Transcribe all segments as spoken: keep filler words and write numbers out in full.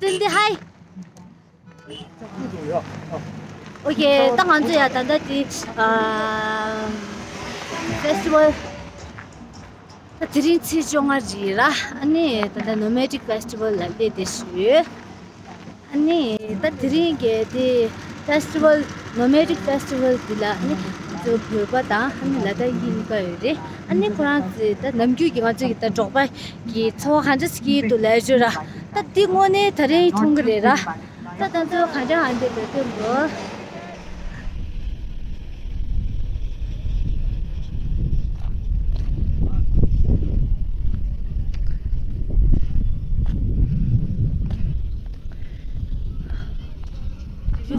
དེ་འདི་ཧའི། ཨོ་ཁེ། ད་ང་ཚོ་ཡ་ད་ལྟ་དེ་ཨ་ཕེ་སི་ཊི་ཝལ་ད་དེ་རིང་ཚེས་བཅོ་ལྔ་རེད་ལ། ཨ་ནི་ད་ལྟ་ནོ་མེ་ཌིག་ཕེ་སི་ཊི་ཝལ་ལ་སླེབས་བསྡད་ཡོད། ཨ་ནི་ད་དེ་རིང་གི་དེ་ཕེ་སི་ཊི་ཝལ་ནོ་མེ་ཌིག་ཕེ་སི་ཊི་ཝལ་འདི་ལ་ཨ་ནི་ང་ཚོ་བོད་པ་དང་ཨ་ནི་ལ་དྭགས་ཀྱི་གཉིས་ཀ་ཡོད་རེད། ཨ་ནི་ཁོ་རང་ཚོས་ད་ནམ་རྒྱུན་གྱི་ང་ཚོ་གི་ད་འབྲོག་པ་གི་འཚོ་བ་ག་འདྲ་ཞིག་སྐྱེལ་འདུག་ལབ་ཡོད་ར། ད་དེ་དངོས་གནས་ད་རིང་མཐོང་གི་རེད་ར། ད་ད་ཚོ་ག་འདྲ་ཧ་འདི་ལོ་དེ་འགོ།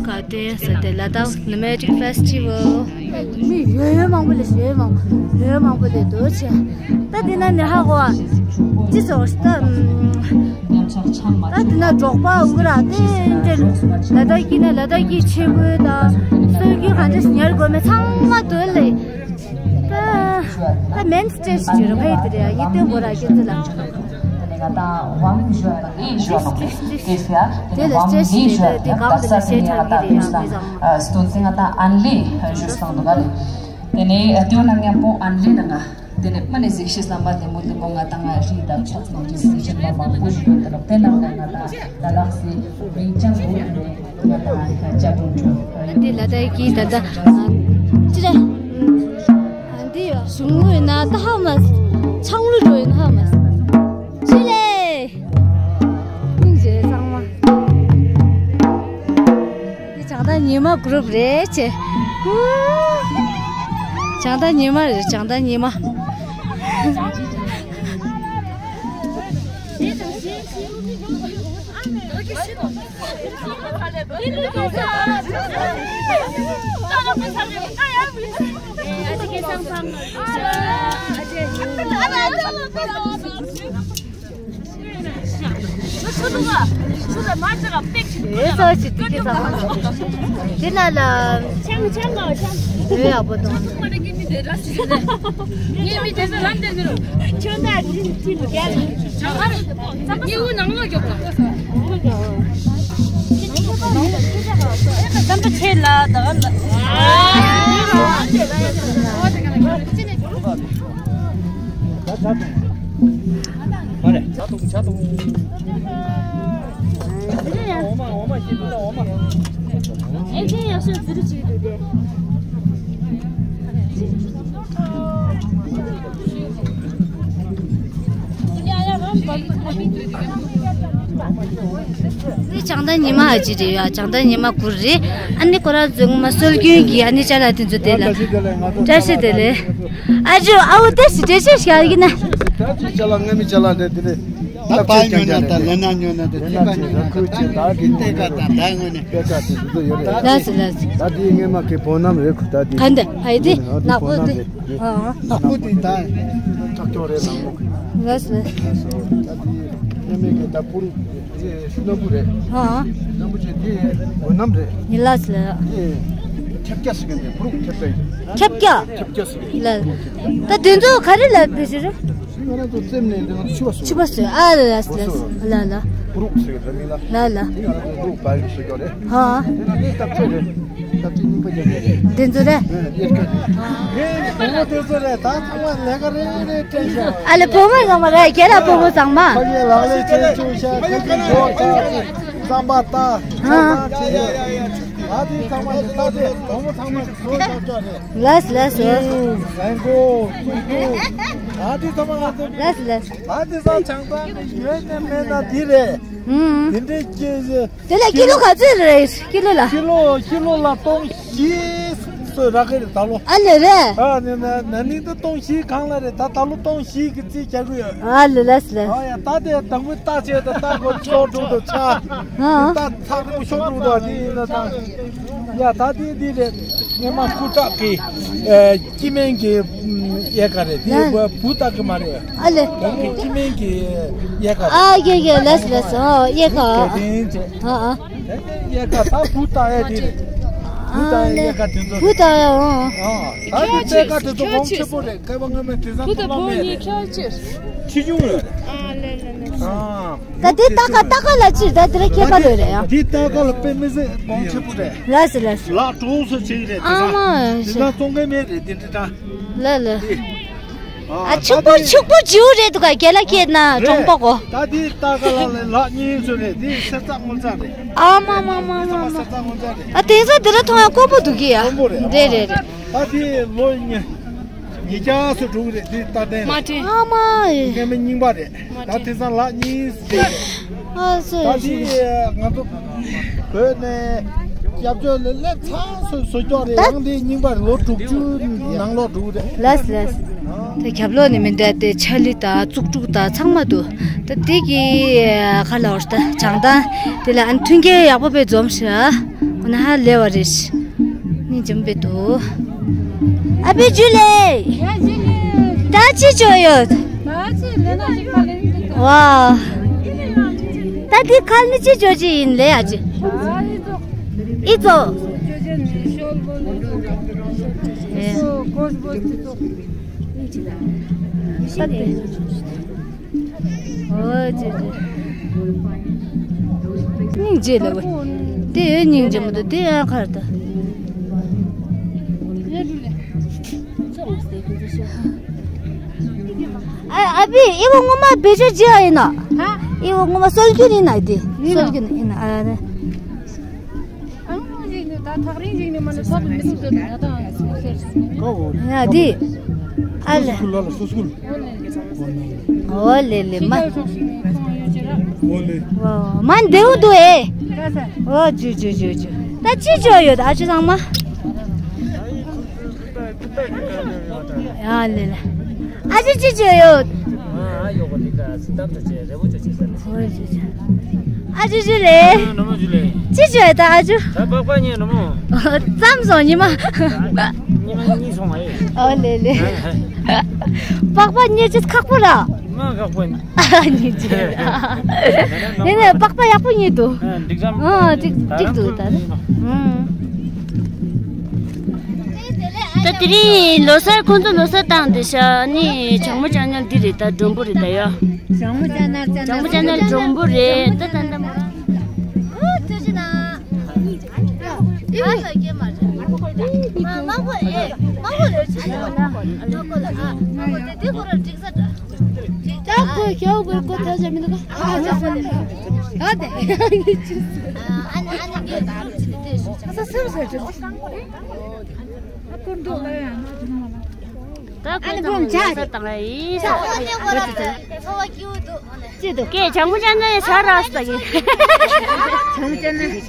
ག་དེ་ཟེར་ཏེ་ལ་དྭགས་ནོ་མེ་ཌིག་ཕེ་སི་ཊི་ཝལ། མི་ཡོད་ཡོད་མང་པོ་ལས་ཡོད་མང་པོ་ཡོད་མང་པོ་ལས་འདུག་ཆེ། ད་དེ་ན་ནི་ཧ་གོ་བ་ཅི་ཟེར་ད། ད་དེ་ན་འབྲོག་པ་འུ་ར་དེ་འདྲ་ལ་དྭགས་ཀྱི་ན་ལ་དྭགས་ཀྱི་ཆས་གོས་དང་སྲོལ་རྒྱུན་ག་འདྲ་ཉར་དགོས་མེད་ཚང་མ་འདུག་ལས། ད་ད་མེན་སི་ཊེ་ཞིག་ཡོད་ར། ཕ་ཡི་དེ་རེད་ཡ། ངས་སྟོན་དགོས་ར་ཁྱེད་ཚོ་ལ། དེ་ལ་སི་ཊེ་ཤིན་དེ་དེ་གང་དེ་ལ་ཤེས་ཐང་གི་རེད་ཡ། ངས་ཚང་མ་དེ་ནས་ཨ་ཏེའོ་ནང་མཉམ་པོ་ཨན་ལི་ནང་ང་དེ་ནས་མ་ནས་གཟིགས་ཤེས་བསམ་པ་ལེ་མོ་ལེ་མོ་ང་དང་ང་རི་དང་ཕྱོགས་ནང་གི་གཟིགས་ཤེས་པ་མང་པོ་ཞིག་ཡོད་དེ་ལ། དེ་ནང་ལ་ང་དང་ལ་དྭགས་སི་མིང་ཅང་བོ་ཡོད་རེད། ང་དང་ཅ་ཀྲུང་ཀྲུང་། འདི་ལ་དྭགས་ཀྱི་ད་ལྟ་ཅི་རེད། འདི་གཞུང་ངོས་ན་ད་ཧ་མ་ཆང་ལུ་འགྲོ་ཡིན་ཧ་མ་ཅི་ལེ། སྙིང་རྗེ་ཚང་མ། འདི་བྱང་ཐང་ཉི་མ་གུ་རུབ་རེད་ཆེ། བྱང་ཐང་ཉི་མ་རེད། བྱང་ཐང་ཉི་མ། ཨེ་ཙོ་ཅི་ཏི་ཀི་ཚང་མ། དེ་ན་ལ། ཆང་ཆང་ག་ཆང་། ཨེ་ཡག་པོ་དང་། ངའི་མི་དེ་ཚོ་ལམ་དེ་ནི་རུ། ཁྱོད་ད་ཅི་ཅི་ལ་རྒྱལ། ངའི་འུ་ནང་ལོགས་རྒྱོབ་དང་། བསམ་པ་ཆེ་ལ་ད་ག་ལ། མ་རེད། ཨེ་ཅེ་ཡག་ཤོས་ཟི་རུ་ཅིག་འདུག་དེ། འདི་བྱང་ཐང་ཉི་མ་ཨ་ཅི་རེད་ཡ། བྱང་ཐང་ཉི་མ་གུར་རེད། ཨ་ནི་ཁོ་རང་ཚོ་ངོ་མ་སྲོལ་རྒྱུན་གྱི་ཨ་ནི་ཅ་ལག་དེ་ཚོ་དེ་ལ། བཀྲ་ཤིས་བདེ་ལེགས། ཨ་ཅོ་ཨ་འུ་དེ་སི་ཏྲེ་ཤི་ཞག་ཡིན་ན། ད་ཅི་ཅ་ལག་ངའི་མི་ཅ་ལག་དེ་དེ་རེད། ད་པ་ཉོ་ན་ད་ལ་ན་ཉོ་ན་ད་ཏི་པ་ཉོ་ན་ད་ཏི་ཏེ་ཀ་ད་ད་ངོ་ནས། ལགས་སོ་ལགས་སོ། ད་དེ་ངའི་མ་གི་བོ་ནམ་རེད་ཁུ་ད་དེ། ག་འདི་ཨ་ཡི་དེ་ནག་པོ་དེ། ཨ་ཨ། ནག་པོ་དེ་ད། ཐག་ཐོག་རེད་ནག་པོ། ལགས་སོ་ལགས་སོ། ད་དེ་ངའི་མ་གི་ད་པུ་རུ་སྣམ་བུ་རེད། ཨ་ཨ། སྣམ་བུ་ཅན་དེ་བོ་ནམ་རེད། ཡིན་ལགས་སོ་ལགས། དེ་ཁྱབ་རྒྱ་ཟེར་གི་འདི་པུ་རུ་ཁྱབ་རྒྱ་ཡིན། ཁྱབ་རྒྱ། ཁྱབ་རྒྱ་ཟེར་གི། ལགས། ད་དེ་ཚོ་ག་རེ་ལབ་དེ་ཟེར། ང་རང་ཚོ་རྩེབ་ནས་འདི་ང་ཚོ་ཕྱུ་པ་བཟོས། ཕྱུ་པ་བཟོས། ཨ་ལ་ལ་ལ་ལ་ལ། པུ་རུག་ཟེར་གི་རེད་མི་ལ། ལ་ལ། འདི་ང་རང་ཚོ་པུ་རུག་པ་ཡིན་ཟེར་གྱི་རེད། ཧ། དེ་ནས་འདི་སྟབས་ཆེ་རེད། སྟབས་ཆེ་རྙིང་པ་རྒྱབ་རེད། འདི་ཚོ་རེད། ཨེ་ཡེ་ཀ། ཨེ་བུ་མོ་དེ་ཚོ་རེད། ད་ཚང་མ་ལས་ཀ་རེ་རེ་སྤྲད་ཤག་ཨ་ལེ་བུ་མོ་ཚང་མ་རེད། ཁྱེད་རང་བུ་མོ་ཚང་མ། ཕ་གིའི་ལག་ལེན་བྱེད་བཅུག་ཤག་ཁ་ཅིག་འགྲོ་ཁ་ཅིག་རྩམ་པ་ལྟ། ཧ། ཆང་ཚང་བྱེད་ཡོད། ད་དེ་ཚང་མ་ཡིན། ད་དེ་བུ་མོ་ཚང་མ་གི་བཟོ་ཆོག་ཆོག་རེད། ལགས་ལགས་སོ། ལན་གོ་ཀུན་ཏུ། ཨ་དེ་ཚང་མ་ང་ཚོ། ལགས་ལགས། ཨ་དེ་ཚང་ཆང་ཚང་ནི་ཡོད་ནི་མེད་ན་དེ་རེད། ཧུམ། དེ་འདྲའི་སྐྱེ། དེ་ལ་ཀི་ལོ་ག་ཚོད་རེད། ཀི་ལོ་ལ། ཀི་ལོ་ཀི་ལོ་ལ་སྟོང་བཞི་སོ་རག་གི་རེད་ད་ལོ། ཨ་ལེ་རེད། ཨ་ནི་ན་ན་ནིང་ད་སྟོང་བཞི་སྒང་ལ་རེད། ད་ད་ལོ་སྟོང་བཞི་གི་རྩིས་རྒྱག་གི་ཡོད། ཨ་ལེ་ལགས་ལགས། ཨ་ཡ་ད་དེ་དང་པོའི་རྟ་བྱས་ད་རྟ་གོ་ཤོག་དྲུག་ཏུ་ཆ། ཨ། རྟ་ཚག་རིང་ཤོག་དྲུག་ཏུ་དེ་ཡིན་ན་ད། ཡ་ད་དེ་འདི་རེད། ངས་མ་སྐུ་དྲག་གི་ཨ་སྐྱེ་དམན་གྱི་ཨ་ཡལ་ག་རེད། དེ་ལ་བུ་དྲག་གི་མ་རེད། ཨ་ལེ། བུ་གི་སྐྱེ་དམན་གྱི་ཡལ་ག་རེད། ཨ་ཡེ་ཡེ་ལགས་ལགས། ཨོ་ཡལ་ག། གལ་ཆེན་བྱས། ཨ་ཨ། ཡལ་ག་ད་བུ་དྲག་ཡ་དེ་རེད། བུ་དྲག་ཡ་ཡལ་ག་དེ་ཚོ། བུ་དྲག་ཡ། ཨོ། ཨ་ད་དེ་ཡལ་ག་དེ་ཚོ་གོང་ཆེ་པོ་རེད། སྐལ་བ་སྔོན་མའི་དེ་ཚོ་བུ་དང་བུ་མོ་གཉིས་ཁྱད་ཆེ། ཆེ་ཆུང་རེད། ཨ་ལེ་ལེ་ལེ། ཨ། ད་དེ་ལྟ་ག་ལྟ་ག་ལ་ཅིར་ད་དེ་ལ་ཁྱད་པར་ཡོད་རེད་ཡ། དེ་ལྟ་ག་ལ་དཔེ་མི་སྲིད་གོང་ཆེན་པོ་རེད། ལགས་སོ་ལགས་སོ། ལག་གྲོགས་སུ་ཆེ་རེད་དེ། ཨ་མ། དེ་ལ་བཙོང་མཁན་མེད་རེད་དེ་འདྲ་ད། ལ་ལ། ཨ། ཕྱུག་པོ་ཕྱུག་པོ་བྱིའུ་རེད་འདུག་ག་རྒྱ་ལ་ཁྱེད་ན་གྲོང་པ་གོ། ད་དེ་ལྟ་ག་ལ་ལག་གཉིས་སུ་རེད་དེ་སེར་རྩ་སྔོ་རྩ་རེད། ཨ་མ་མ་མ་མ་མ། སེར་རྩ་སྔོ་རྩ་རེད། ཨ། དེང་སང་དེ་ལ་མཐོང་ཡ་དཀོན་པོ་འདུག་གི་ཡ། དཀོན་པོ་རེད། རེད་རེད་རེད། ད་དེ་ལོ་ཉི་ཉིས་བརྒྱ་སུ་འགྲོ་གི་རེད་དེ་ད་ལྟ། མ་དྲན། ཨ་མ་ཡེ། སྔ་མ་རྙིང་པ་རེད། མ་ད་དྲན། དེང་སང་ལག་གཉིས་རེད། ཨ་སོ་ད་ཡེ་དེ་ང་ཚོ་བོད་ནས་སྐྱབས་བཅོལ་ལ་སླེབས་ཚར་སོ་སོ་སྐྱོ་རེད། ད་ཡང་དེ་རྙིང་པ་རེད། ལོ་དྲུག་ཅུ་ནང་ལོགས་འགྲོ་གི་རེད། ལགས་ལགས། ད་རྒྱབ་ལོགས་ནས་མི་འདྲ་དེ་ཆ་ལི་དང་བཙུགས་དྲུག་དང་ཚང་མ་འདུག་ད་དེ་གི་ག་ལ་བར་ད་བྱང་ཐང་དེ་ལ་ཨ་ནི་མཐུན་རྐྱེན་ཡག་པོ་དཔེ་འཛོམས་ཤག་འོ་ན་ཧ་ལས་པ་རེད། སྙིང་རྗེ་མོ་དཔེ་འདུག་ཨ་ཕའི་ཇུ་ལེ། ད་ཅི་བྱོས་ཡོད། ཝ། ད་དེ་ཁ་ནི་ཅི་བྱོས་ཅི་ཡིན་ལེ་ཡ་ཅི། ཨི་ཙོ། ཨོ་ཅེ་ཅེ། སྙིང་རྗེ་ལ་བ། དེ་ཡོད་སྙིང་རྗེ་མོ་འདུག་དེ་ཡང་ཁར་ད། ཨ་ཨ་ཕི་ཨི་བོ་ངོ་མ་བེད་སྤྱོད་བྱེད་ཨ་ཡིན་ན། ཨི་བོ་ངོ་མ་སྲོལ་རྒྱུན་ཡིན་ན་དེ། སྲོལ་རྒྱུན་ཡིན་ན་ཨ་རེ། ཨང་ཞིག་ནི་ད་ཐག་རིང་ཞིག་ནི་མ་ནི་ཚོགས་མི་སུ་ཚོད་ང་དང་སུ་ཟེར། ཡ་དེ། ཨ་ལེ། སུ་སྐུལ་ལ་ལ་སུ་སྐུལ། ཨོ་ལེ་ལེ་མ། ཨོ་ལེ། མ་འདེའུ་འདུག་ཨེ། ཨོ་ཇུ་ཇུ་ཇུ་ཇུ། ད་ཅི་བྱོས་ཡོད་ཨ་ཅེ་ཚང་མ། ཡ་ལེ་ལེ། ཨ་ཅེ་ཅི་བྱོས་ཡོད། ཨ་ཡོ་གོ་དེ་ག་སི་ཏམ་ཏ་ཅེ་རེ་བོ་ཅོ་ཅེ་ཟེར། ཨ་ཅེ་ཅི་ལེ། ནོ་མོ་ཅི་ལེ། ཅི་བྱོས་ད་ཨ་ཅུ། ད་པགས་པ་ཉོས་ནོ་མོ། ཙམ་སོང་ཉི་མ། ཉི་མ་གཉིས་སོང་ཨེ། ཨོ་ལེ་ལེ། པགས་པ་ཉོས་ཅི་ཁག་པོ་ར། མ་ཁག་པོ་ཡིན། ཉིན་བྱེད། ཡིན་ནའི་པགས་པ་ཡག་པོ་ཉོས་འདུག་འགྲིག་ཙམ། ཨ་འགྲིག་འགྲིག་འདུག་ད་རེ། ཨང་། ད་དེ་རིང་ལོ་གསར་ཁོང་ཚོ་ལོ་གསར་བཏང་བསྡད་ཤག་ནི་བྱང་མོ་ཅ་ནལ་འདི་རེད་ད་མགྲོན་པོ་རེད་ད་ཡ། བྱང་མོ་ཅ་ནལ་ཅ་ནལ་བྱང་མོ་ཅ་ནལ་མགྲོན་པོ་རེད་ད་ད་ད་མོ། ཨོ་ཐུགས་རྗེ་གནང་། ཨ་ལ་སྐྱེ་མ་རེད། མ་མང་པོ་ཨེ་མང་པོ་རེད་ཆ་ནས་མ་གོ་ལ་ཨ་མ་གོ་དེ་དེ་ཁོ་ར་འགྲིག་ས་འདྲ། ད་ཁོས་ཁྱེའུ་ཁོས་ཁོ་ཐལ་ཆ་མི་འདུག་ཨ་ཨ་ནི་ཨ་ནི་ངས་ད་རུ་ཅི་ནི་དེ་ཤོད་ཅག་ཨ་ས་སེམས་ས་ཅི་ཨ་ཀུན་འདུག་ལ་ཡང་ད་ཁོས་ད་ལ་ཡིན་ས་ཨ་ནི་ཁོ་ར་ཚོ་བ་སྐྱིད་པོ་འདུག་ཅི་འདུག་ཀྱེ་བྱང་མོ་ཅན་ནས་ཤ་ར་ས་ཀྱི་བྱང་མོ་ཅན་ནས་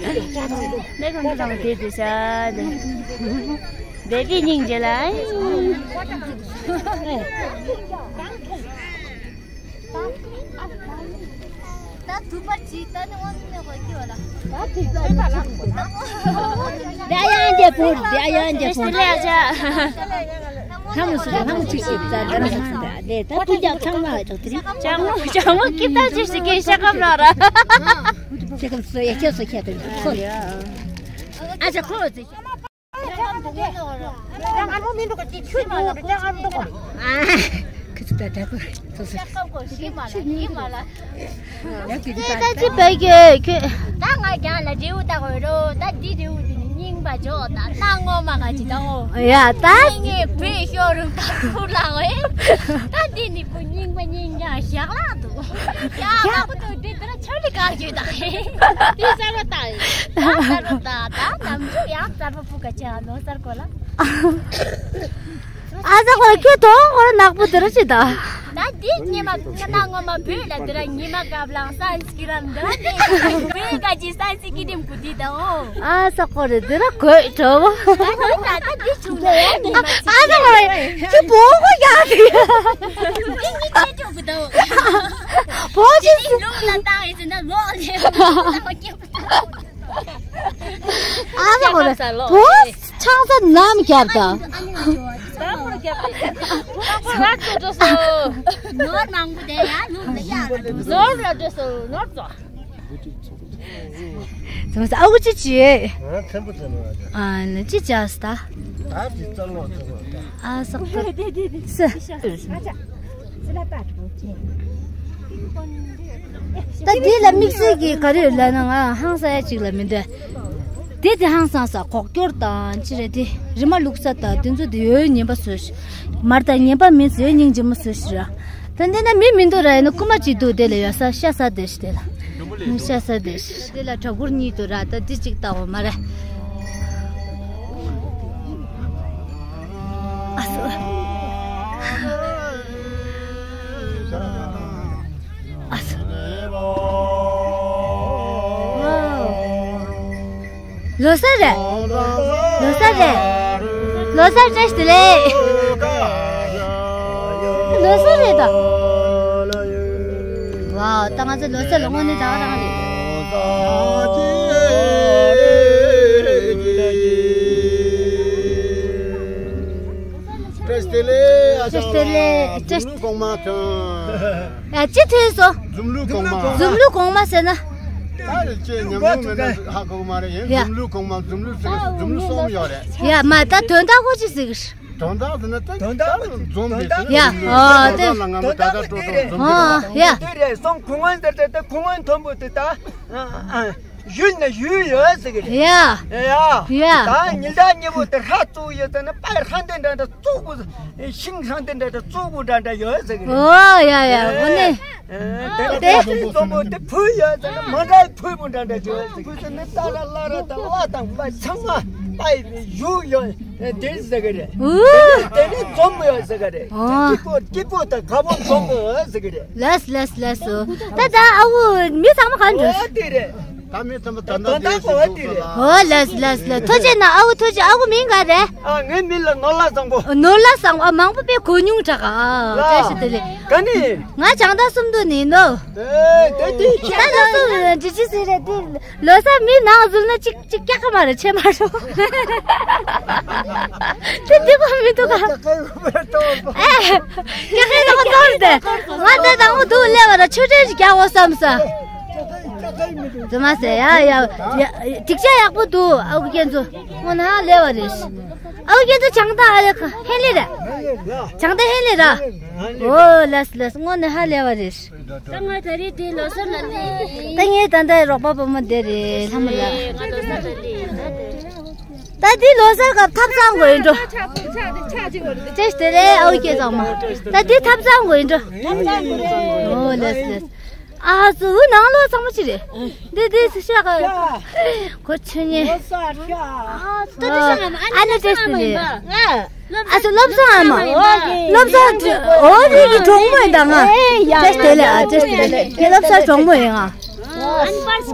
ནས་ཁོང་ཚོ་དང་དེ་དེ་ཤ་ནས། བེ་བི་སྙིང་རྗེ་ལ། ད་དུ་པར་ཅི་ད་ནི་དབང་ནི་ཧོ་ཀི་བ་ལ། ད་དུ་པར་ལ། བདེ་ཡང་རྒྱལ་པོ་བདེ་ཡང་རྒྱལ་པོ། ལ་ཡ་ཆ། ལྷ་མོ་སུ་ལྷ་མོ་ཅིག་ཅིག་ད་ད་ར་ད་ད་ད་པུ་རྒྱབ་ཚང་མ་ཧ་ཅོག་དེ་རེད། ཅང་མོ་ཅང་མོ་ཀི་ད་ཅི་ཞིག་གི་ཤ་ཀམ་ལ་ར། ཤ་ཀམ་སོ་ཡ་ཁྱོད་སོ་ཁྱད་དུ་ཁོ། ཨ་ཅག་ཁོ་ཟེར། ད་ཅི་བས་ཀྱི་ཁྱོད། ད་ང་རྒྱང་ལ་རེའུ་ལྟ་དགོས་རོ། ད་འདི་རེའུ་འདི་ནི་རྙིང་པ་འཇོག་ད་ད་ངོ་མ་ག་ཅི་ད་འོ། ཡ་ད། ངས་བོད་ཤོར་རུང་ད་ཁུར་ལ་འོ། ད་འདི་ནི་བུ་རྙིང་པ་རྙིང་ཀྱང་ཞག་ལག་འདུག་ཡ་མ་བུ་དུ་འདི་དེ་ལ་ཆར་ལི་ག་རྒྱུ་ད། འདི་གསར་པ་ད། ད་གསར་པ་ད་ད་ནམ་རྒྱུན་ཡང་གསར་པ་བུ་ག་ཅི་ལོ་གསར་གོ་ལ། ཨ་ས་ཁོ་ཁྱོད་དོང་ཁོ་ར་ནག་པོ་དེ་ར་ཅི་ད། ད་འདི་ཉི་མ་ང་ད་ངོ་མ་བོད་ལ་དེ་ར་ཉི་མ་གབ་ལང་སན་སི་ཀི་རམ་འདི་ར་དེ་བོད་ག་ཅི་སན་སི་ཀི་རིམ་གུ་དི་ད་འོ། ཨ་ས་ཁོ་རེ་དེ་ར་གོས་གྲོ་བོ། ད་ད་ད་འདི་ཆུང་ད་ཡ་ཉི་མ་ཨ་ས་ཁོ་རེ་ཁྱི་བོ་ཁོ་ཡ་དེ། འདི་ཉི་ཆེ་ཆུང་གུ་ད་འོ། བོ་ཅི་འདི་ལུག་ལ་བཏང་ཡི་ཟེར་ན་ལོག་ལེ་ལོག་ལེ། ཨ་ཟ་གོ་རེ། བོ་ཆང་ས་ནམ་རྒྱབ་ད། ནོར་མང་པོ་དེ་ཡ་ནོར་ལ་ཡ་ལ་འགྲོ་སོང་། ནོར་ལ་འགྲོ་སོང་ནོར་ཙོ། ཙམ་ས་ཨ་ཁུ་ཅི་ཅི། ང་ཚན་པོ་ཚན་པོ་ཡ། ཨ་ནི་ཅི་བྱས་ད། ད་ཅི་རྩ་ལོག་རྩ་ལོག་ད། ཨ་ཟ་གོ་རེ། སི། ད་འདི་ལ་དམིགས་བསལ་གྱི་ག་རེ་ཡོད་ལབ་ན། ང་ཧང་སང་ཡ་གཅིག་ལ་མི་འདོད། དེ་དེ་ཧང་སང་ས་གོག་ཀྱོར་དང་ཅི་རེད། དེ་རི་མ་བླུགས་ས་དང་དེ་ཚོ་དེ་ཡོད་ཉན་པ་བཟོས་ཤིག་མར་དང་ཉན་པ་མིན་ཟེར་སྙིང་རྗེ་མོ་བཟོས་ཤིག་ར། ད་འདི་ན་མི་མི་འདུག་ར། ཡིན་ན་རྐུ་མ་གཅིག་འདུག་དེ་ལ་ཡོད་ས་ཤ་ཟ་བསྡད་ཤིག་དེ་ལ་ཤ་ཟ་བསྡད་ཤིག་དེ་ལ་གྲྭ་གུར་གཉིས་འདུག་ར། ད་འདི་གཅིག་ལྟ་འོ་མ་རེད། ཨ་སོ། ཨ་སོ། ལོ་གསར་རེད། ལོ་གསར་རེད། ལོ་གསར་བཀྲ་ཤིས་བདེ་ལེགས། ལོ་གསར་རེད་ད། ཝའོ། ད་ང་ཚོ་ལོ་གསར་ལ་དངོས་གནས་དྲག་དྲག་རེད། བཀྲ་ཤིས་བདེ་ལེགས། བཀྲ་ཤིས་བདེ་ལེགས། འཛུམ་གླུ་གོང་མ་ཐོན། ཡ་ཅི་ཐོས་སོ། འཛུམ་གླུ་གོང་མ། འཛུམ་གླུ་གོང་མ་ཟེར་ན། ད་ལ་ཅེ་ཉམས་མྱོང་མེད་ན་ཧ་གོ་གི་མ་རེད། ཡིན། ཡ། འཛུམ་གླུ་གོང་མ། འཛུམ་གླུ་ཟེར་གི་འཛུམ་གླུ་གསུམ་ཡོད་རེད། ཡ་མ་ད་དོན་དག་ཁོ་ཅི་ཟེར་གི། དོན་དག་ཟེར་ན་ད་དོན་དག་ད་འཛུམ་རེད། ཡ་ཨ་དེ། དོན་དག་ལ་ང་མ་ད་ད་སྤྲོ་སྤྲོ་འཛུམ་ཨ་རེད། ཡ། དེ་རེད། སོང་གུང་ཝན་ཟེར་ཏེ་ད་གུང་ཝན་མཐོན་པོ་དེ་ད། ཡུལ་ན་ཡུལ་ཡོད་ཟེར་གི་རེད། ཡ། ཡ། ཡ། ད་ཉི་ཟླ་གཉིས་པོ་དེ་ཧྲ་བཙུགས་ཡོད་ཟེར་ན་པའི་ཧྲ་འདི་འདྲ་འདྲ་བཙུགས་དགོས། ཤིང་ཧྲ་འདི་འདྲ་འདྲ་བཙུགས་དགོས་འདྲ་འདྲ་ཡོད་ཟེར་གི་རེད། ཨོ་ཡ་ཡ། འོ་ནི། དེ་དེ་ལ་འཛོམས་པོ་དེ་བུ་ཡོད་ཟེར་ན་མ་འདྲ་བུ་མོ་འདྲ་འདྲ་ཡོད་ཟེར་གི་རེད། ད་ལ་ལ་ར་དང་ལ་དང་པ་ཚང་མ་པའི་ཡུལ་ཡོད། དེ་ཟེར་གི་རེད། འུ། དེ་ནི་འཛོམས་ཡོད་ཟེར་གི་རེད། ཨོ། སྐྱིད་པོ་སྐྱིད་པོ་དང་དགའ་པོ་འཛོམས་ཡོད་ཟེར་གི་རེད། ལགས་ལགས་ལགས་སོ། ད་ད་ཨ་བོ་མི་ཚང་མ་ག་འགྲོ། ཨོ་དེ་རེད། ད་མི་ཚང་མ་ད་ད་ད་ད་གོ་དེ་རེད། ཨོ་ལགས་ལགས་ལགས། ཐུགས་རྗེ་གནང་ཨ་བོ། ཐུགས་རྗེ། ཨ་བོ་མིང་ག་རེད། ཨ་ངའི་མིང་ལ་ནོར་ལྷ་བཟང་པོ། ནོར་ལྷ་བཟང་པོ། ཨ་མང་པོ་དཔེ་གོ་མྱོང་དྲག་ཨ། བཀྲ་ཤིས་བདེ་ལེགས། ག་ནི། ང་བྱང་ཐང་སུམ་མདོ་ནས་ཡིན་ནོ། ཨེ་དེ་དེ་ད་ལོ་སོ་འདི་ཅི་ཟེར་རེད་དེ། ལོ་གསར་མི་ནང་ཟུར་ན་གཅིག་གཅིག་སྐྱག་ག་མ་རེད་ཆེ་མ་རུ། དེ་འདི་གོ་མི་འདུག་ག་ཨེ། སྐྱག་ག་ཡོད་ག་ཏོར་དེ། ང་དེ་དང་པོ་འདུག་སླེབས་པ་ན་ཆུ་ཕྲན་ཞིག་རྒྱག་འོ་བསམ་ས། དེ་མ་ཟེར་ཡ་ཡ་ཡ། སྒྲིག་ཆས་ཡག་པོ་འདུག་ཨ་ཁུ་རྒྱན་ཚོ། དངོས་གནས་ཧ་ལས་པ་རེད། ཨ་ཁུ་རྒྱན་ཚོ་བྱང་ཐང་ཨ་ལེ་ཧན་ལེ་རེད། བྱང་ཐང་ཧན་ལེ་ར། ཨོ་ལགས་ལགས། དངོས་གནས་ཧ་ལས་པ་རེད། ད་ང་ད་རེས་དེ་ལོ་གསར་ལ་སླེབས། ད་ངའི་ད་ལྟ་རོགས་པ་བུ་མོ་དེ་རེད་ལྷ་མོ་ལགས། ང་ལོ་གསར་ལ་སླེབས། ད་འདི་ལོ་གསར་སྐབས་ཐབ་ཚང་དགོས་ཡིན་འགྲོ། ཅེས་དེ་རེད་ཨའུ་སྐྱེས་ཚང་མ། ད་འདི་ཐབ་ཚང་དགོས་ཡིན་འགྲོ། ཨོ་ལགས་ལགས། ཨ་ཙི་འུ་ནང་ལོ་ཚང་མ་ཅི་རེད། འདི་འདི་སི་ཤ་ག་གོ་ཆུ་ཉེ། ཨ་ནི་ཅེས་དེ་རེད། ཨ་སློབ་གསོ་ཨ་མ། སློབ་གསོ་ཨོ་རི་གི་གྲོགས་མོ་ཡིན་ད་ང་། ཨེ་ཡ། ཅེས་དེ་ལས་ཨ་ཅེས་དེ་ལས་ངའི་སློབ་གསོ་གྲོགས་མོ་ཡིན་ང་།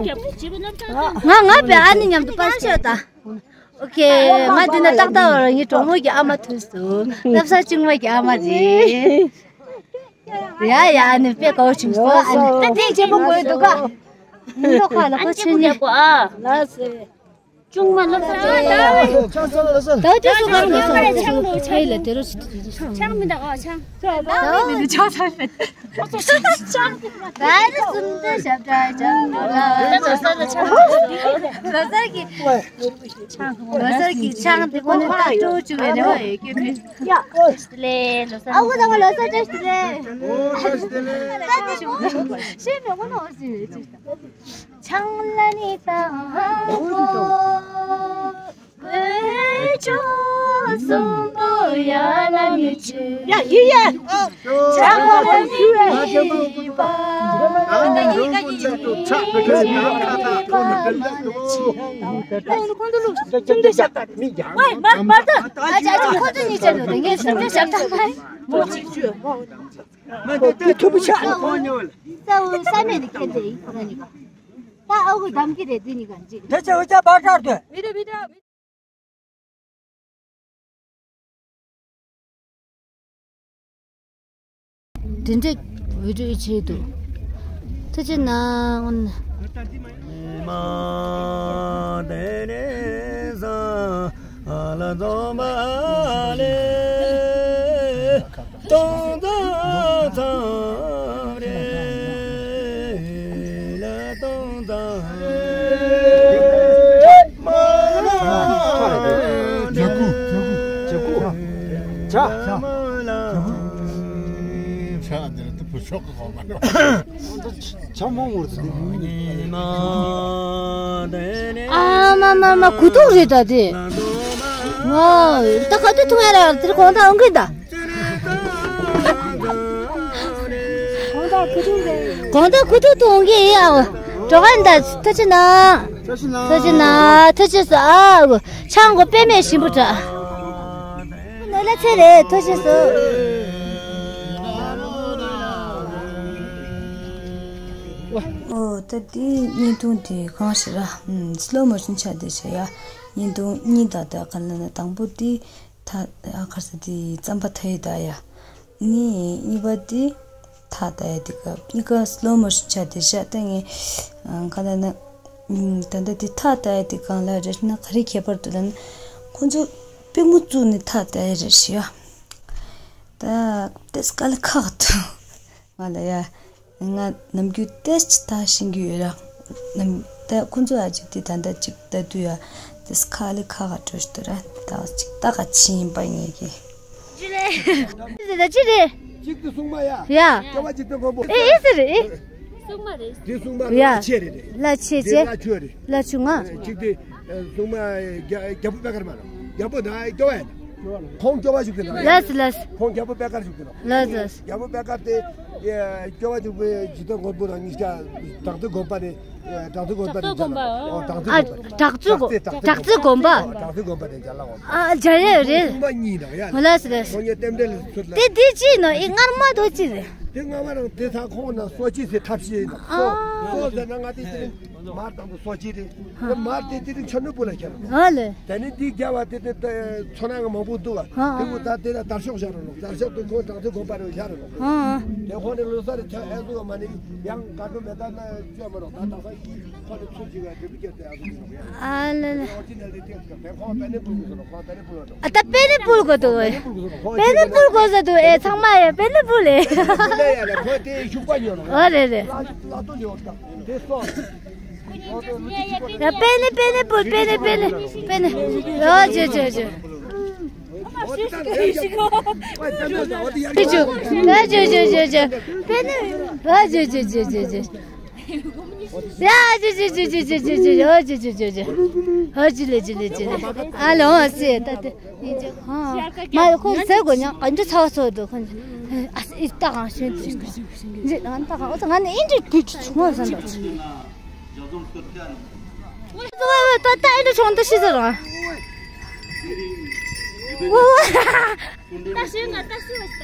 ང་ང་པའི་ཨ་ནི་མཉམ་དུ་པར་ཤོད་ད། ཨོ་ཁེ། ང་འདི་ན་ཏག་ཏག་བར་ངའི་གྲོགས་མོ་གི་ཨ་མ་ཐུག་སོང་། སློབ་གསོ་ཆུང་མ་གི་ཨ་མ་རེད། ཡ་ཡ་ཨ་ནི་དཔེ་གོ་བྱུང་སོང་ཨ་ནི། ད་དེ་ཆེན་པོ་དགོས་འདུག་ག་ལོ་ཁ་ལ་ཁོ་ཆུ་ཉེ། ལགས་སེ། ཆུང་མ་སློབ་གྲྭ། ཆང་ས་ལ་ས། ད་དེ་སུ་གར་མི་སོང་། ཆང་ལ་དེ་རུ་ཆང་མི་འདུག་ཨ། ཆང་། ད་མི་འདུག་ཆང་ས་མེད། ཆང་། ད་རུ་སུམ་ད་ཞབས་ཀྱག་ཆང་ལ། ད་ལོ་གསར་ལ་ཆང་། ལོ་གསར་གྱི། ལོ་གསར་གྱི་ཆང་དེ་ཁོ་ནི་ད་སྤྲོ་བཅུག་པའི་རེ་བ་ཡོད་ཀྱི་མེད། ལགས་ལོ་གསར། ཨ་ཁུ་ཚང་མ་ལོ་གསར་བཀྲ་ཤིས་བདེ་ལེགས། ད་དེ་ཤེས་མི་དགོས་ནོ་ཟེར་བའི་ཅིག་ཆང་ལ་ནི་ད་ཧ་གོ། དགོད་བྲོ་གསུམ་པོ་ཡ་ལ་ནི་ཆུ། ཡ་ཡི་ཡ། ཆང་ལ་ནི་པ། ཁོང་ཚོ་ལུགས་ཅུང་ཟད་ཞབས་ཏག་མི་ཡ། མ་མ་མ་ད། ཨ་ཅག་ཅག་ཁོ་ཚོ་གཉིས་ཆ་འགྲོ་དེ་ངས་ཞབས་ཏག་ཞབས་ཏག་མ་ཡིན། མོ་གཅིག་བཅོས། མ་འདི་ཐུ་བུ་ཆ། ས་འོ་ས་མེད་ནི་ཁྱེར་ཏེ་ཡིན་ཁོ་ན་ནི། ད་ཨ་ཁུ་གདམ་གྱི་རེད་འདི་ནི་གང་ཅི། དེ་ཚེ་འུ་ཅག་བར་ཐག་དོད། དེ་འདྲའི་བི་ཌིའོ་བྱས་འདུག་ཐུགས་རྗེ་གནང་། ཆ་མང་བོར་ཟིན། ཨ་མ་མ་མ། གུ་དུག་རེད་ད་དེ། ང་ད་ག་དུས་ཐུང་ཡ་ར་དེར་གོང་ད་འོང་གི་ད། གོང་ད་གུ་དུག་རེད། གོང་ད་གུ་དུག་ཏུ་འོང་གི་ཡ། གྲོགས་ཨ་ནི་ད་ཐུགས་རྗེ་གནང་། ཐུགས་རྗེ་གནང་། ཐུགས་རྗེ་གནང་། ཐུགས་རྗེ་གནང་། ཨ་ཆང་གོ་དཔེ་མེད་ཞིམ་པོ་འདྲ། ནོར་ལྷ་ཚེ་རིང་ཐུགས་རྗེ་གནང་། ཨོ་ད་དེ་བརྙན་ཐུང་དེ་གང་ཞིག་ར། ཨམ། སློ་མོ་ཤོན་ཆགས་བསྡད་བྱས་ཡ། བརྙན་ཐུང་གཉིས་དང་དེ་ག་ལ་ན་དང་པོ་དེ་ཐ་ཨ་ཁར་ས་དེ་རྩམ་པ་ཐ་ཡི་ད་ཡ། ནི་གཉིས་པ་དེ་ཐ་ད་ཡ་དེ་ག་གཉིས་ཀ་སློ་མོ་ཤོན་ཆགས་བསྡད་བྱས་ད་ངས་ག་ལ་ན། ད་ལྟ་དེ་ཐག་ལྟ་ཡ་དེ་གང་ལ་རེད་ན་ག་རེ་ཁྱད་པར་འདུག་ལབ་ན། ཁོང་ཚོ་པུས་མོ་བཙུགས་ནས་ཐག་ལྟ་ཡ་རེད་ཤི་ཡ། ད་ཏེས་དཀའ་ལས་ཁག་འདུག་ང་ལ་ཡ། ང་ནམ་རྒྱུན་ཏེས་ཅི་ཐག་ཤེས་ཀྱི་ཡོད་ར། ནམ་ད་ཁོང་ཚོ་ཨ་ཅིག་དེ་ད་ལྟ་ཅིག་ལྟ་དུས་ཡ། ཏེས་ཁ་ལས་ཁག་ག་འགྲོ་ཞིག་འདུག་ར། ད་ཅིག་ད་ག་ཕྱིན་པ་ངེས་ཀྱི། ཅི་རེད། ཅི་རེད། ཅི་རེད། གཅིག་ཏུ་སྲུང་མ་ཡ། ཡ། སྐྱོ་བ་གཅིག་ཏུ་མགོན་པོ། ཨེ་ཨེ་ཟེར་རེད། ཨེ། སྲུང་མ་རེད། དེ་སྲུང་མ་ཡ། ལྷ་ཆེ་རེད་རེད། ལྷ་ཆེ་ཆེ། དེ་ལྷ་ཆོས་རེད། ལྷ་ཆུ་ང་། གཅིག་དེ་སྲུང་མ་རྒྱ་རྒྱལ་པོ་པད་དཀར་མ་རེད། རྒྱལ་པོ་ན་སྐྱོ་བ་ཡ། ཁོང་སྐྱོ་བ་ཞིག་དེ་ན། ལས་ལས། ཁོང་རྒྱལ་པོ་པད་དཀར་ཞིག་དེ་ན། ལས་ལས། རྒྱལ་པོ་པད་དཀར་དེ་སྐྱོ་བ་གཅིག་པུ་གཅིག་ཏུ་མགོན་པོ་དང་གཉིས་ཀ་བྲག་ཏུ་དགོན་པ་ནས། བྲག་རྩེ་དགོན་པ་རེད། བྲག་རྩེ་དགོན་པ། ཨ། བྲག་རྩེ་དགོན་པ། བྲག་རྩེ་དགོན་པ། བྲག་རྩེ་དགོན་པ་རེད། རྒྱ་ལ་འོང་། ཨ། རྒྱ་ཡོད་རེད། སྲུང་མ་གཉིས་དང་ཡ། ཧོ་ལ་སི་རེད། ཁོང་གཉིས་རྟེན་འབྲེལ་ཚུར་ལ། དེ་དེ་ཅི་ནོ། ཨི་སྔར་མ་དོ་ཅི་རེད། དེ་སྔ་མ་རང་དེ་ཚ་ཁོང་ན་སོ་ཅི་ཟེར་ཐབས་ཤེས་ཡིན་ནོ། ཨ། སོ་ཟེར་ན་ང་དེ་དེ་རིང་མར་དང་དུ་སོ་ཅི་རེད། དེ་མར་དེ་དེ་རིང་ཆ་ནུ་པུ་ལ་ཁྱེར་ནོ། ཨ་ལེ། དེ་ནི་དེ་རྒྱ་བ་དེ་དེ་ཚོ་ན་ང་མང་པོ་འདུག་བ། ཨ། དེ་གུ་ད་དེ་ལ་དར་ཤོག་བཞག་རོ་ནོ། དར་ཤོག་དེ་ཁོང་བྲག་རྩེ་དགོན་པ་རེ་བཞག་རོ་ནོ། ཨ། དེ་ཁོང་ནི་ལོ་སར་ཆ་ཨེ་ཟུག་མ་ནི་ཡང་ག་འགྲོ་མེད་ད་ན་བཅོས་མ་རོགས། ད་དག་ས་ཡིན། ཁོ་ནི་ཚུར་གཅིག་ག་འབྲས་བུ་སྐྱེས་ཏེ་ཨ་ཟུག་ཡིན་ནོ་ཡ། ཨ་ལེ་ལེ། ཨོ་ཅི་ནལ་དེ་ཏེ་ཁོང་པད་ནི་སྤུར་གི་སོ་ནོ། ཁོང་པད་ནི་སྤུར་ལ་འགྲོ། ཨ། ད་པད་ནི་སྤུར་གོ་དུ་ཨེ། པད་ནི་སྤུར་གོ་ས་དུ་ཨེ། ཚང་མ་ཡ་པད་ནི་སྤུར་ལེ། ཨོ་རེད་རེད། ལ་ལ་ཏོ་ལེ་ཨོ་ད་དེ་སོ། ཡ་པད་ནི་པད་ནི་སྤུར། པད་ནི་པད་ནི་པད་ནི། ཨོ་ཇོ་ཇོ་ཇོ་ཇོ། ཨོ་ཇོ་ཇོ་ཇོ་ཇོ། པད་ནི། ཨོ་ཇོ་ཇོ་ཇོ་ཇོ་ཇོ། ཡ་ཇོ་ཇོ་ཇོ་ཇོ། ཨོ་ཇོ་ཇོ་ཇོ་ཇོ། ཨོ་ཇོ་ལེ་ཇོ་ལེ་ཇོ་ལེ། ཨ་ལོ་སེ་ད་དེ། མ་ཡོ་ཁོང་ཟེར་གོ་ཉང་ག་འདྲ་ཚ་བ་ཚོ་དུ་ཁོང་། ཨ་སི་ཨི་ཏ་གང་ཤོན་དུ་ཞིག་ཞིག་ཞིག་ཞིག་ཨ་ཏ་གང་ཨོ་ཙ་ང་ནི་ཨིན་དྲི་དུ་ཆུང་བ་ཟན་དུ། ཙོ་བ་བ་ཏ་ཏ་ཨིན་དྲི་ཆུང་དུ་ཤི་ཟེར་ར། ཨོ། ཏ་ཤི་ང་ཏ་ཤི་བ་ཤི་ཏ་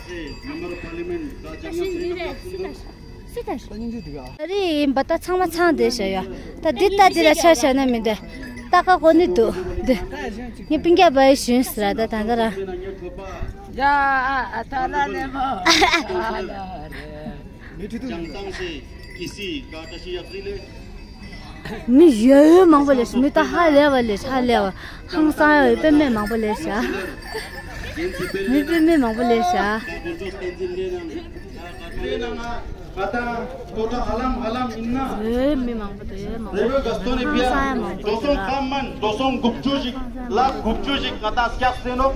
ཤི། ཏ་ཤི་ནི་རེ་ཤི་ཏ་ཤི། སུ་ད་རེད་ཡིན་པ་ད་ཚང་མ་ཚང་བསྡད་བཞག་ཡ། ད་འདི་ལྟ་འདི་ལ་ཆ་བཞག་ན་མི་འདུག་ད་ཀ་གོ་ནི་འདུག་འདི། ངས་སྤུན་ཀྱག་བ་ཡི་ཞུན་སི་ར་ད་ད་ད་ར། ཡ་ཨ་ཨ་ད་ལ་ལེ་མོ། ཨ་ལ་རེ། མི་ཡོད་ཡོད་མང་པོ་ལས་མི་ད་ཧ་ལས་བ་ལས་ཧ་ལས་བ། ཧང་སང་ཡོད་པའི་མི་མང་པོ་ལས་བཞག་མི་པའི་མི་མང་པོ་ལས་བཞག་ང་ད་ལྟ་ལྟོ་ད་ཧ་ལམ་ཧ་ལམ་ཡིན་ན། ཨེ་མི་མང་པོ་དེ་མང་པོ། རེ་བའི་ག་སྟོན་ནས་བྱས་ས་ཡ་མང་པོ་འགྲོ་སོང་ཁ་མན་འགྲོ་སོང་དགུ་བཅུ་ཞིག་ལ་དགུ་བཅུ་ཞིག་ང་ད་སྐྱག་སེ་ནོ།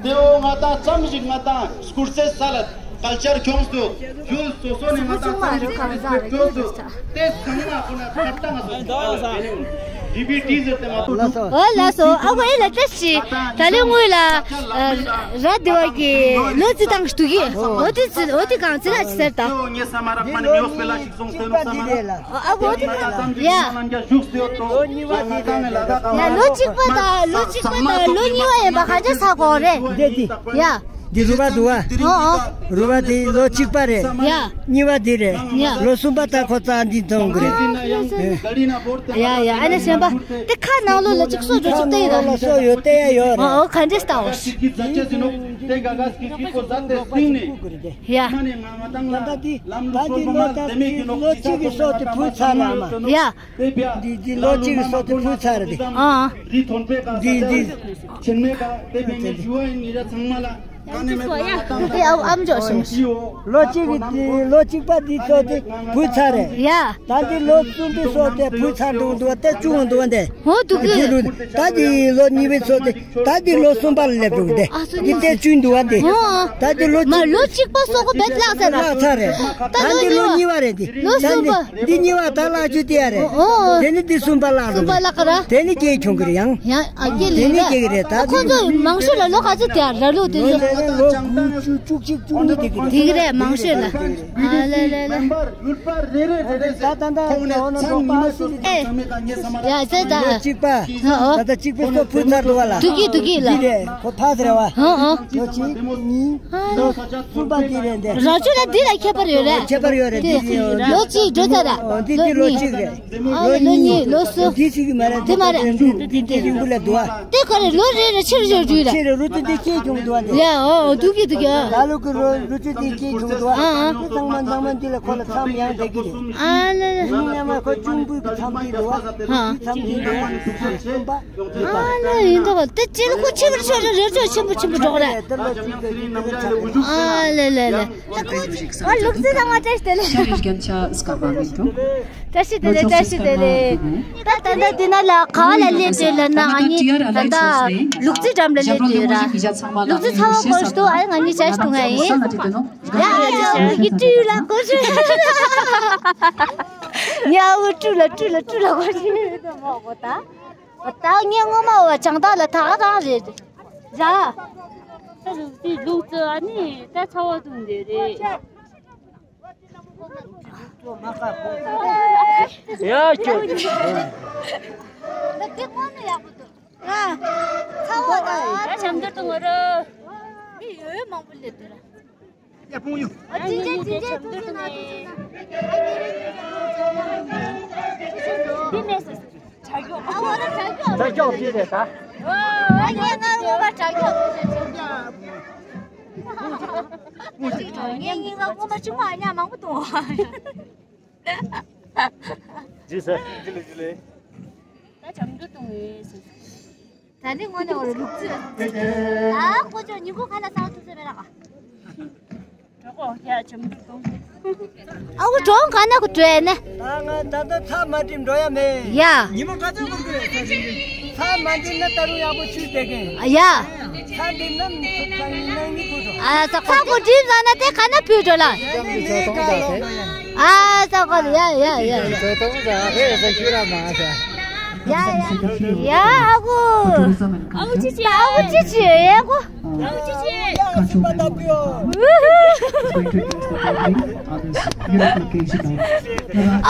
དེའོ་ང་ད་ཙམ་ཞིག་ང་ད་སྐུར་སེ་ས་ལ་ཀལ་ཅར་ཁྱོངས་སུ་ཁྱོད་སོ་སོ་ནས་ང་ད་ཙམ་ཞིག་རེ་སི་པེག་ཁྱོངས་སུ་དེ་ཚང་མ་ཁོ་ན་ཁ་ཏང་སོ་ཨ་ལ་ཟེར་ནས་འོ་ལ་སོ་ཨ་ཁོ་ཨེ་ལ་ཏེ་ཞིག་ད་ལེ་དངོས་ལ། ར་དེ་བ་གི་ལོ་ཙི་དང་ཞུ་གི་འོ་དེ་ཙི་འོ་དེ་གང་ཙི་ར་ཅི་ཟེར་ད། ཨ་གོ་དེ་གང་ཡ། ཡ་ལོ་གཅིག་པ་དང་ལོ་གཅིག་པ་དང་ལོ་གཉིས་པ་ཡིན་པ་གང་ཅི་ས་གོ་རེད། འདི་འདི། ཡ། འདི་རུ་བ་འདུག་བ། ཨོ་ཨོ། རུ་བ་འདི་ལོ་གཅིག་པ་རེད། ཡ། གཉིས་པ་འདི་རེད། ཡ། ལོ་གསུམ་པ་ད་ཁོ་ཙང་འདི་འཐོང་གི་རེད། ཡ་ཡ་ཨ་ནི་གཞན་པ་དེ་ཁ་ནང་ལོ་ལ་གཅིག་སོ་འགྲོ་གཅིག་ལྟ་ཡི་ར། ལོ་སོ་ཡོད་ལྟ་ཡ་ཡོད་རེད། ཨོ་ཨོ་ག་འདྲས་ལྟ་འོ། ཡ། ད་འདི་ད་འདི་ལོ་ད་འདི་ལོ་གཅིག་གི་སོ་དེ་བུ་ཚར་ར་མ། ཡ། འདི་འདི་ལོ་གཅིག་གི་སོ་དེ་བུ་ཚར་ར་འདི། ཨ། འདི་འདི། ཡང་ཅིག་སོ་ཡ། དེ་ཨ་ཨམ་ཅོག་ཞིག་ལོ་གཅིག་གི་དེ་ལོ་གཅིག་པ་འདི་ཚོ་དེ་བུད་ཚར་རེད། ཡ། ད་འདི་ལོ་གསུམ་པའི་སོ་དེ་བུད་ཚར་འདུག་འདུག་དེ་བཅུ་འདུག་འདི། ཧོ་འདུག་གི། ད་འདི་ལོ་གཉིས་པའི་སོ་དེ་ད་འདི་ལོ་གསུམ་པ་ལ་སླེབས་འདུག་དེ། ཨ་སོ་འདི་གཉིས་དེ་བཅུ་འདུག་འདི། ཧོ། ད་འདི་ལོ་མ་གཅིག་ལོ་གཅིག་པ་སོ་གོ་བེད་བརླག་ཚར་ར། བརླག་ཚར་རེད། ད་ད་ལོ་འདི་ལོ་གཉིས་པ་རེད་འདི། ལོ་གསུམ་པ། འདི་གཉིས་པ་ད་བརླག་རྒྱུ་དེ་ཡ་རེད། ཨོ། དེ་ནི་འདི་གསུམ་པ་བརླག་གསུམ་པ་བརླག་ག་ར། དེ་ནི་སྐྱེས་ཁྱོང་གི་རེད་ཡང་། ཡང་ཨ་སྐྱེས་དེ་ལེ་ནི་ར། སྐྱེས་གི་རེད་ད། ཁོ་ཚོ་མང་ཤོས་ལ་ལོ་ག་ཚོད་དེ་ཡ་ར་ལོ་དེ་ཚོ། ལོ་དགུ་བཅུ་བཅུ་གཅིག་བཅུ་གཉིས་དེ་གི་རེད། དེ་གི་རེད་མང་ཤོས་ལ། ཨ་ལེ་ལེ་ལེ། ད་ད་ད་ད་འོ་ན་འགྲོ་པ་སི་ལི། ཨེ། ཡ་ཟེ་ད། ལོ་གཅིག་པ། ཨོ། ད་ད་གཅིག་པའི་སོ་བུད་ཚར་འདུག་བ་ལ། དུ་གི་དུ་གི་ལ། འདི་རེད་ཁོ་ཕ་ཟེར་བ། ཨོ་ཨོ། ལོ་གཅིག་གཉིས། ལོ་གསུམ་པ་འདི་རེད་འདི། ར་ཅོ་ལ་འདི་ལ་ཁྱད་པར་ཡོད་རེད། ཁྱད་པར་ཡོད་རེད་འདི། ལོ་གཅིག་འགྲོ་ཚར་ར། འོ་འདི་འདི་ལོ་གཅིག་རེད། ཨ་ལོ་གཉིས་ལོ་གསུམ། འདི་གཅིག་གི་མ་རེད། དེ་མ་རེད། འདི་འདི་རིང་པོ་ལ་འདུག་བ། དེ་ག་རེ་ལོ་རེ་རེ་ཕྱིར་ཞོར་འགྲོ་ལ། ཕྱིར་རུ་ཏི་འདི་སྐྱེས་ཁྱུང་འདུག་བ་འདི། ཡ་ཨོ་འདུག་གི་འདུག་གི། ད་ལོ་གི་རུ་རུ་ཏི་འདི་སྐྱེས་ཁྱུང་འདུག་བ། ཨ་ཨ། ཚང་མ་ཚང་མ་འདི་ལ་ཁོ་ལ་མཚམས་ཡང་བསྡད་ཀྱི་རེད། ཨ་ལེ་ལེ། ཡིན་ནའི་མ་ཁོ་གཅུང་པོའི་གི་མཚམས་འདི་འདུག་བ། ཨ། འདི་མཚམས་འདི་འདུག་བ། གསུམ་པ། ཨ་ལེ་ཡིན་འདུག་བ། དེ་ཅི་ལ་ཁོ་ཆེ་བར་ཆོག་རེ་རེ་ཆོག་ཆེན་པོ་ཆེན་པོ་འགྲོ་གི་རེད། དེ་ལོ་གཅིག་གི་འདི་གི་ཚར་རེད། ཨ་ལེ་ལེ་ལེ། ཨ་ལུག་རྫི་ཚང་མ་བཀྲ་ཤིས་བདེ་ལེགས། བཀྲ་ཤིས་བདེ་ལེགས། བཀྲ་ཤིས་བདེ་ལེགས། ད་ད་ལྟ་འདི་ན་ལ་ག་བ་ལ་སླེབས་བསྡད་ལབ་ན། ང་གཉིས་ད་ལྟ་ལུག་རྫི་འགྲམ་ལ་སླེབས་བསྡད་ཡོད་ར། ལུག་རྫི་ཚ་བ་སྐོར་ཞིག་འདུག་ཨ་ང་གཉིས་ཅ་ཞིག་འཐུང་ཡ་ཡིན། ཡ་ཡ་ཡ་ཡི་སྤྲུལ་ལ་སྐོར་ཞིག་ཉ་བུ་སྤྲུལ་ལ་སྤྲུལ་ལ་སྤྲུལ་ལ་སྐོར་ཞིག་མོག་གོ་ད། ད་ངས་སྔོན་མ་བ་བྱང་ཐང་ལ་ད་ག་རང་རེད། ར། ད་ལུག་རྫི་ལུག་རྫི་ཨ་ནི་ད་ཚ་བ་འཐུང་བསྡད་རེད། ཡ་ཁྱོད། ད་དེ་ཁོ་ནི་ཡག་པོ་འདུག་ཨ། ཚ་བ་དང་། ད་ཆམ་འདུར་དང་ང་རོ། མི་ཡོད་མང་པོ་སླེབས་འདུག་ར། ཡ་ཕུང་ཡུ། ཨ་ཅི་ཅི་ཅི་ཅི་ཐུག་ཅི་ན་ཐུག་ཅི་ན། འདི་ནས་སུ་བྱ་རྒྱུ། ཨ་བ་ལ་བྱ་རྒྱུ། བྱ་རྒྱུ་འདི་རེད་ད། ཨ་ངས་ང་རུ་བ་བྱ་རྒྱུ། ངས་ངའི་ང་ངོ་མ་ཆུང་མ་ཉ་མང་པོ་གཏོང་བ། ཇི་སེ། ཇི་ལེ་ཇི་ལེ། ད་བྱང་རྒྱུ་གཏོང་ངེས་སུ། ད་ནི་དངོས་གནས་འོ་རེ་ལུག་རྫི། ཨ་ཁོ་ཚོ་ཉིན་གུང་ཁ་ལ་ཟ་ཐུབ་ས་མེད་ལ། གྲོགས་ཡ་བྱང་རྒྱུ་གཏོང་། ཨ་ཁུ་གྲོང་ག་ན་ཁུ་བྲོས་ནས། ད་ང་ད་ལྟ་ཚ་མ་འགྲིམ་འགྲོ་ཡ་མེད། ཡ། ཉི་མ་ག་ཚོད་འགོར་གི་རེད་ཚ་མ་འགྲིམ་ན་ད་རུང་ཡག་པོ་ཆུ་བསྡད་གིན། ཡ། ཚ་འགྲིམ་ན་ཚ་ནང་ནི་ཁུ་འགྲོ། ཨ་ཚ་ཁ་ཁུ་འགྲིམ་ཟ་ན་དེ་ག་ན་བུད་འགྲོ་ལ། ཡ་ནི་ངའི་ག་ཡོང་འགྲོ་ཡ། ཨ་ཚ་ཁ་ལ་ཡ་ཡ་ཡ་ཡ། ཚ་ཐོང་ཟ་ཧེ་ས་ཤུ་ར་མ་ས། ཡ་ཡ་ཡ་ཨ་ཁུ། ཨ་ཁུ་ཅི་ཅི། ཨ་ཁུ་ཅི་ཅི་ཡ་ཁུ། ཨ་ཁུ་ཅི་ཅི། ཨ་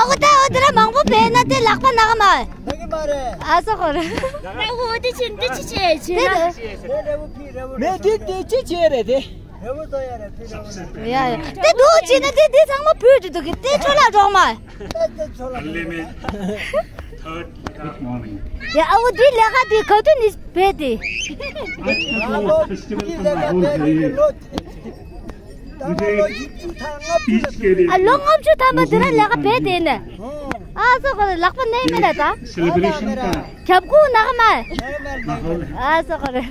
ཁུ་ད་འོ་དེ་ར་མང་པོ་བས་ན་དེ་ལག་པ་ན་ག་མ། ཨ་ས་ཁོ་ར། ཨ་ཁུ་དེ་ཅི་དེ་ཅི་ཅི་ཅི་ར། མེ་དེ་དེ་ཅི་ཅི་རེད་དེ། ཡ་ཡ་དེ་འདུག་ཅི་ན་དེ་དེ་ཚང་མ་བུད་འགྲོ་འདུག་གི་དེ་ཁྲོ་ལ་འགྲོག་མ། Unlimited third morning. ཡ་ཨ་བོ་འདི་ལས་ཀ་འདི་ག་དུས་ནས་བས་ཏེ། Festival from the whole valley. Today, each K D. ཨ་ལོ་ལྔ་བཅུ་ཐམ་པ་འདི་ར་ལས་ཀ་བས་ཏེ་ནས། ཨ་ས་ཁོ་ལག་པ་ནས་མེད་ལ་ད། Celebration time. ཁྱབ་ཁུ་ནག་མ། ཨ་ས་ཁོ་རེ།